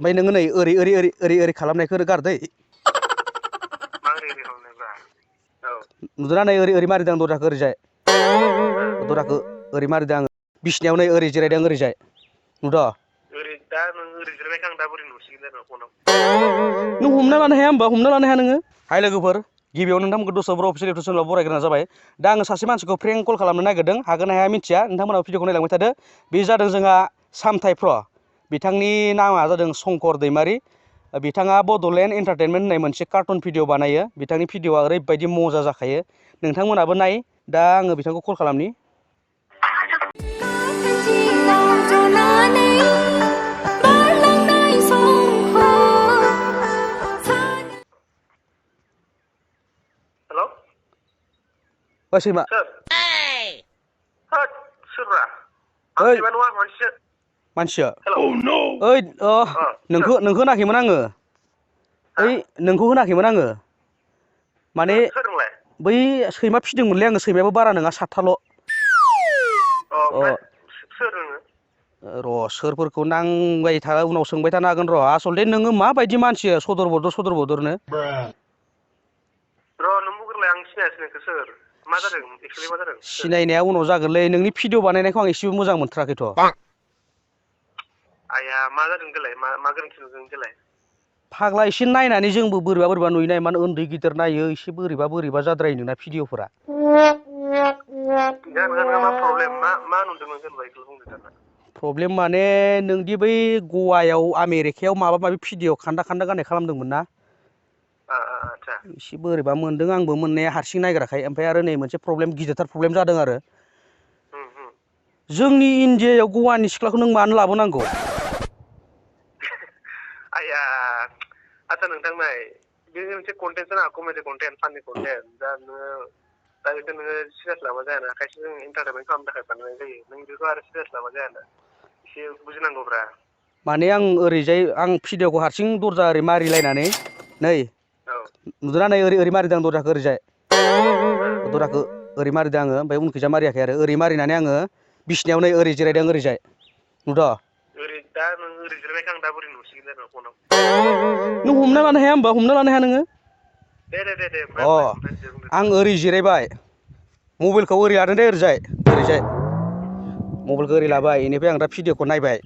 ओमफ्राय नोङो नै ओरै खालामनायखौ गारदै मा ओरै खालामनायब्रा औ नुदोंना नै ओरै मारिदों आं दरजाखौ ओरैजाय दरजाखौ ओरै मारिदों आङो बिसिनायाव नै ओरै जिरायदों ओरैजाय नुदों ओरै दा नों ओरै जिरायनायखौ आं दा बोरै नुसिगोन जानो फनाव नों हमना लानो हाया होमबा हमना लानो हाया नोङो हाय लोगोफोर गिबियाव नोंथांमोनखौ दस्रा बर' अफिसियेल इउटुब चेनेलाव बरायग्रोना जाबाय दा आङो सासे मानसिखौ प्रेंक कल खालामनो नागिरदों हागोन ना हाया मिथिया नोंथांमोना भिडिअखौ नायलांबाय थादो बे जादों जोंहा सामथाइ प्र बिथांनि नामा जादों शंकर दैमारि बिथाङा बड'लेण्ड एन्टारटेनमेन्ट होननाय मोनसे कार्टुन भिडिअ बानायो बिथांनि भिडिअआ ओरैबायदि मजा जाखायो नोंथांमोनाबो नाय दा आङो बिथांखौ कल खालामनि हेलौ ओइ सैमा सोर होद सोरब्रा ओइ आं सैमा नङा मानसिसो मानसिया हेलौ ओइ सोर नोंखौ होनाखैमोन आङो हा ओइ नोंखौ होनाखैमोन आङो माने सोर नोंलाय बै सैमा फिदोंमोनलै आङो सैमायाबो बारा नङा 7थाल' ओमफ्राय सोर नोङो र' सोरफोरखौ नांबाय था उनाव सोंबाय थानो हागोन र' आसलथे नोङो माबायदि मानसि सदर बदरनो र' नों बुंग्रोलाय आं सिनायासै नोंखौ सोर मा जादों एक्सुवेलि मा जादों सोर सिनायनाया उनाव जागोनलै नोंनि भिडिअ बानायनायखौ आं एसेबो मोजां मोनथाराखैथ' आया मा जादों देलाय मा गोरोन्थि नुदों देलाय फाग्ला एसे नायनानै जोंबो बोरैबा नुयोना इमान उन्दै गिदिर नायो एसे बोरैबा जाद्रायो नोंना भिडिअफोरा नोंहा मा प्रब्लेम मा नुदों नों जेनेबा बेखौल' बुंदो दाना प्रब्लेम माने नोंदि बै गवायाव आमेरिकायाव माबा माबि भिडिअ खान्दा गाननाय खालामदोंमोन ना आदसा एसे बोरैबा मोनदों आंबो मोननाया हारसिं नायग्राखाय ओमफ्राय आरो नै मोनसे गिदिरथार प्रब्लेम जादों आरो जोंनि इण्डियायाव गवानि सिख्लाखौ नों मानो लाबोनांगौ आया आदसा नोंथां नाय बे मोनसे कन्टेन्टसो ना कमेडि कन्टेन्ट फानि कन्टेन्ट दा नोङो दा बेखौ नोङो सिरियास लाबा जायाना खायसे जों एन्टारटेनमेन्ट खालामनो थाखाय बानायनाय जायो नों बेखौ आरो सिरियास लाबा जायाना एसे बुजिनांगौब्रा माने आं ओरैजाय आं भिडिअखौ हारसिं दरजा ओरै मारिलायनानै नै औ नुदोंना नै ओरै मारिदों आं दरजाखौ ओरैजाय दरजाखौ ओरै मारिदों आङो ओमफ्राय उनखैजा मारियाखै आरो ओरै मारिनानै आङो बिसिनायाव नै ओरै जिरायदों ओरैजाय नुदों दा नों ओरै जिरायनायखौ आं दा बोरै नुसिगोन जानो फनाव नों हमना लानो हाया होमबा हमना लानो हाया नोङो दे ओमफ्राय दे बुंदो आं ओरै जिरायबाय मबाइलखौ ओरै लादों दे ओरैजाय मबाइलखौ ओरै लाबाय बेनिफ्राय आं दा भिडिअखौ नायबाय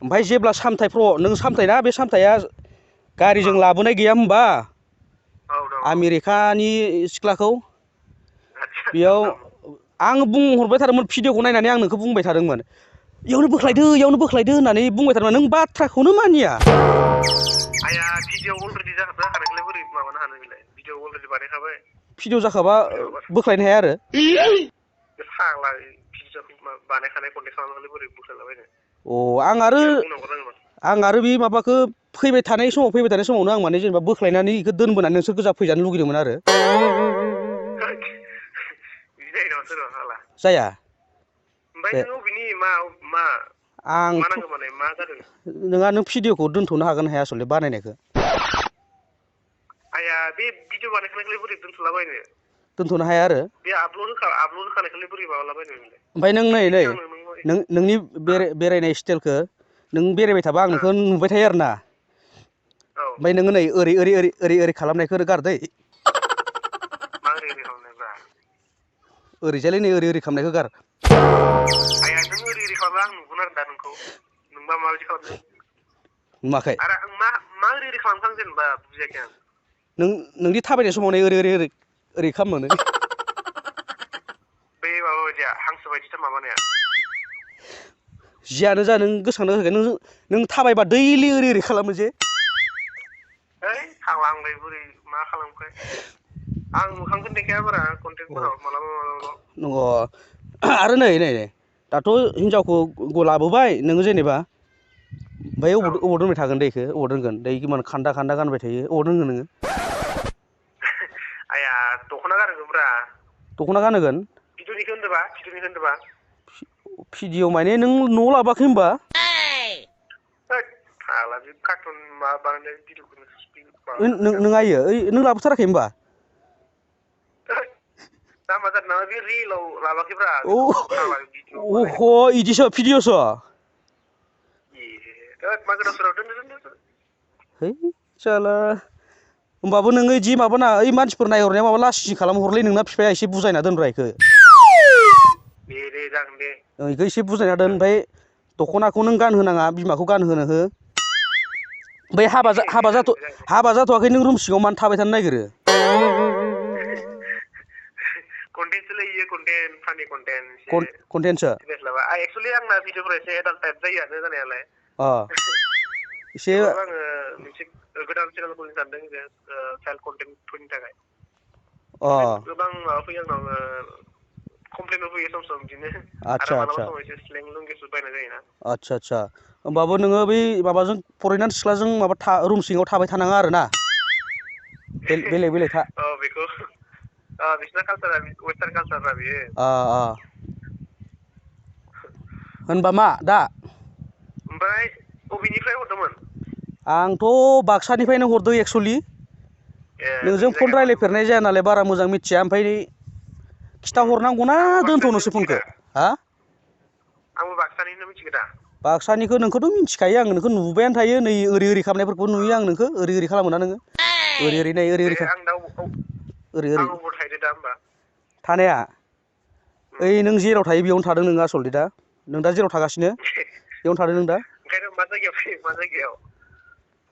ओमफ्राय जेब्ला सामथाइ प्र नों सामथाइ ना बे सामथाइया गारिजों लाबोनाय गैया होमबा औ दं आमेरिकानि सिख्लाखौ आदसा बेयाव आं बुंहरबाय थादोंमोन भिडिअखौ नायनानै आं नोंखौ बुंबाय थादोंमोन इयावनो बोख्लायदो होननानै बुंबाय थादोंमोन नों बाथ्राखौनो मानिया आया भिडिअ अलरेडि जाखानायखौलाय बोरै माबानो हानो बेलाय भिडिअ अलरेडि बानायखाबाय भिडिअ जाखाबा बोख्लायनो हाया आरो बे फाग्ला भिडिअ बानायखानाय कन्टेक्ट खालामनानै बोरै बोख्लायलाबायनो आं आरो बे माबाखौ फैबाय थानाय समावनो आं माने जेनेबा बोख्लायनानै बेखौ दोनबोनानै नोंसोर गोजा फैजानो लुगैदोंमोन आरो बिदि जायो नामा सोरबा फाग्ला जाया ओमफ्राय नों अबेनि मा आंथ' नांगौ माने मा जादों नोंहा नों भिडिअखौ दोन्थ'नो हागोन ना हाया आसलथे बानायनायखौ आया बे भिडिअ बानायखानायखौलाय बोरै दोनथ'लाबायनो दोनथ'नो हाया आरो बे आपलड होखानायखौलाय बोरै माबालाबायनो बेलाय ओमफ्राय नों नै नोंनि बेरायनाय स्टाइलखौ नों बेरायबाय थाबा आं नोंखौ नुबाय थायो आरो ना ओमफ्राय नोङो नै ओरै खालामनायखौ गारदै मा ओरै खालामनायब्रा ओरैजायलै नै ओरै खालामनायखौ गार आया नों ओरै खालामब्ला आं नुगोन आरो दा नोंखौ नोंबा माबायदि खालामदों नुवाखै आरो आं मा ओरै खालामखां जेनेबा बुजियाखै आं नोंदि थाबायनाय समाव नै ओरै खालामो बे माबा बायदिया हांसो बायदिथार माबानाया जियानो जा नों गोसोखांनो थाखाय नों थाबायबा दैलि ओरै खालामो जे है फाग्ला आंलाय बोरै मा खालामखो आं मोखांखौनो देखाया बारा कन्टेन्टफोराव मालाबा नंगौ आरो नै दाथ' हिनजावखौ लाबोबाय नोङो जेनेबा ओमफ्राय औ अबाव दोनबाय थागोन दे बेखौ अबाव दोनगोन दै किमान खान्दा गानबाय थायो अबाव दोनगोन नोङो आया दख'ना गानहोगोनब्रा दख'ना गानहोगोन भिडिअ'निखौ होनदोंबा भिडिअ माने नों न'आव लाबोआखै होनबा होद फाग्ला बे कार्टुन माबा बानायनाय भिडिअखौनो नों आइयो नों लाबोथाराखै होनबा जाम्बा जादों नामा बे रियेलाव लाबोआखैब्रा अह बेखौ फाग्ला भिडिअ बानायनायखौ इदिसो भिडिअसो ए मागो दसराव दोन है साला होमबाबो नोङो इदि माबाना ओइ मानसिफोर नायहरनाया माबा लासिं खालामहरलै नोंना बिफाया एसे बुजायना दोनब्रा इखो दे जागोन दे इखो एसे बुजायना दोन ओमफ्राय दख'नाखौ नों गानहोनाङा बिमाखौ गानहोनो हो बै हाबा जाथ'वाखै नों रुम सिङाव मानो थाबाय थानो नागिरो कन्टेन्टसोलै इयो कन्टेन्ट फानि कन्टेन्ट कन्टेन्टसो एक्चुअली आंना भिडिअफोरा एसे एडाल्ट टाइप जायोआनो जानायालाय एसे आङो मोनसे गोदान चेनेल खुलिनो सानदों जे चाइल्ड कन्टेन्टफोरनि थाखाय गोबां माबा फैयो आंनाव कमप्लेनबो फैयो सम सम बिदिनो आरो मालाबा समाव एसे स्लें लुंगेसबो बायनाय जायोना आदसा होमबाबो नोङो बै माबाजों फरायनानै सिख्लाजों माबा रुम सिङाव थाबाय थानाङा आरोना बेलेग था बेखौ बिसिना कालसारा वेस्टार्न कालसारना बियो होनबा मा दा ओमफ्राय बबेनिफ्राय हरदोंमोन आंथ' बाक्सानिफ्रायनो हरदों एक्सुवेलि नोंजों फन रायज्लायफेरनाय जाया नालाय बारा मोजां मिथिया ओमफ्राय खिथाहरनांगौना दोनथ'नोसो फनखो आंबो बाक्सानिनो मिथिगो दा बाक्सानिखौ नोंखौथ' मिथिखायो आं नोंखौ नुबायानो थायो नै ओरै खालामनायफोरखौ नुयो आं नोंखौ ओरै खालामो ना नोङो ओरै नै ओरै थानाया ओइ नों जेराव थायो बेयावनो थादों नोङो आसलथे दा नों दा जेराव थागासिनो बेयावनो थादों नों दा ओंखायनो मा जायगायाव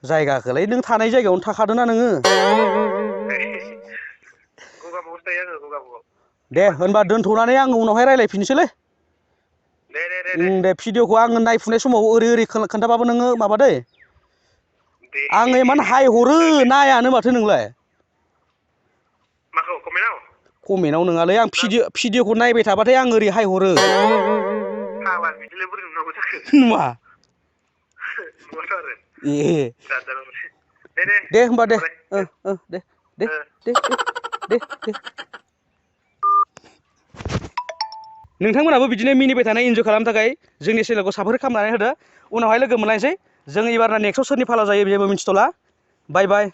जायगाखौलाय नों थानाय जायगायावनो थाखादों ना नोङो दे होनबा दोनथ'नानै आङो उनावहाय रायज्लायफिनसैलै दे भिडिअखौ आङो नायफुनाय समाव ओरै खोन्थाबाबो नोङो माबा दै आङो इमान हाइ हरो नायानो माथो नोंलाय माखौ कमेन्टआव नङालै आं भिडिअखौ नायबाय थाबाथाय आं ओरै हाइ हरो नुवा दे होमबा दे नोंथांमोनाबो बिदिनो मिनिबाय थानाय इन्जय खालामनो थाखाय जोंनि चेनेलखौ साबस्क्राइब खालामनानै होदो उनावहाय लोगो मोनलायनोसै जों एबारना नेक्स्टआव सोरनि फाला जायो जेबो मिथिथ'ला बाय बाय